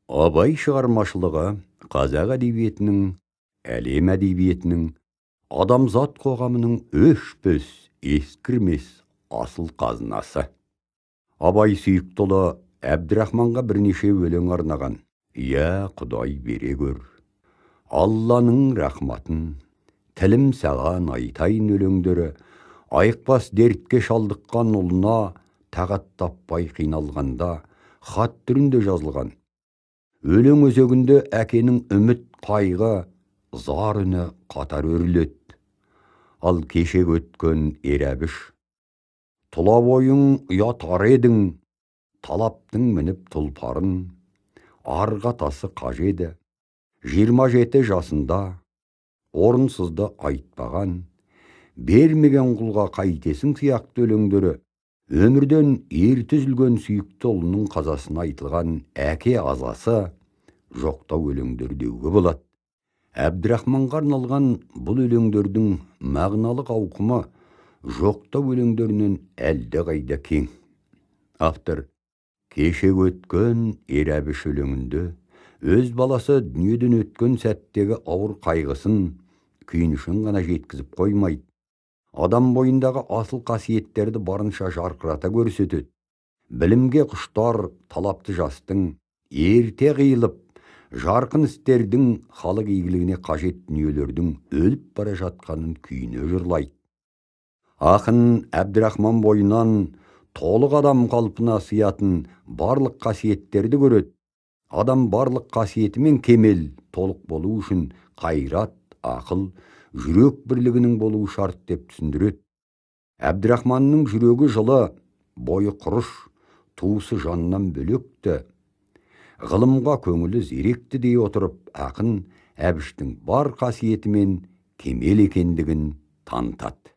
Абай шығармашылығы қазақ әдебиетінің, әлем әдебиетінің, адамзат қоғамының өшпес, ескірмес асыл қазынасы. Абай сүйікті ұлы Әбдірахманға бірнеше өлең арнаған. «Я, Құдай, бере көр, Алланың рахматын, тілім саған айтайын» өлеңдері айықпас дертке шалдыққан ұлына тағат таппай қиналғанда хат түрінде жазылған. Өлең өзегінде әкенің үміт, қайғы, зар үні қатар өріледі. Ал «Кешегі өткен ер Әбіш, тұла бойың ұят ар едің, талаптың мініп тұлпарын, арғы атасы қажы еді, 27 жасында, орынсызды айтпаған, бермеген құлға қайтесің» сияқты өлеңдері өмірден ерте үзілген сүйікті ұлының қазасына айтылған әке азасы, жоқтау өлеңдері деуге болады. Әбдірахманға арналған бұл өлеңдердің мағыналық ауқымы жоқтау өлеңдерінен әлдеқайда кең. Автор «Кешегі өткен ер Әбіш» өлеңінде өз баласы дүниеден өткен сәттегі ауыр қайғысын, күйінішін ғана жеткізіп қоймайды, адам бойындағы асыл қасиеттерді барынша жарқырата көрсетеді. Білімге құштар, талапты жастың ерте қиылып, жарқын істердің, халық игілігіне қажет дүниелердің өліп бара жатқанын күйіне жырлайды. Ақын Әбдірахман бойынан толық адам қалпына сыятын барлық қасиеттерді көреді. Адам барлық қасиетімен кемел, толық болу үшін қайрат, ақыл, жүрек бірлігінің болуы шарт деп түсіндіреді. Әбдірахманның жүрегі жылы, бойы құрыш, туысы жаннан бөлекті, ғылымға көңілі зеректі дей отырып, ақын Әбіштің бар қасиетімен кемел екендігін танытады.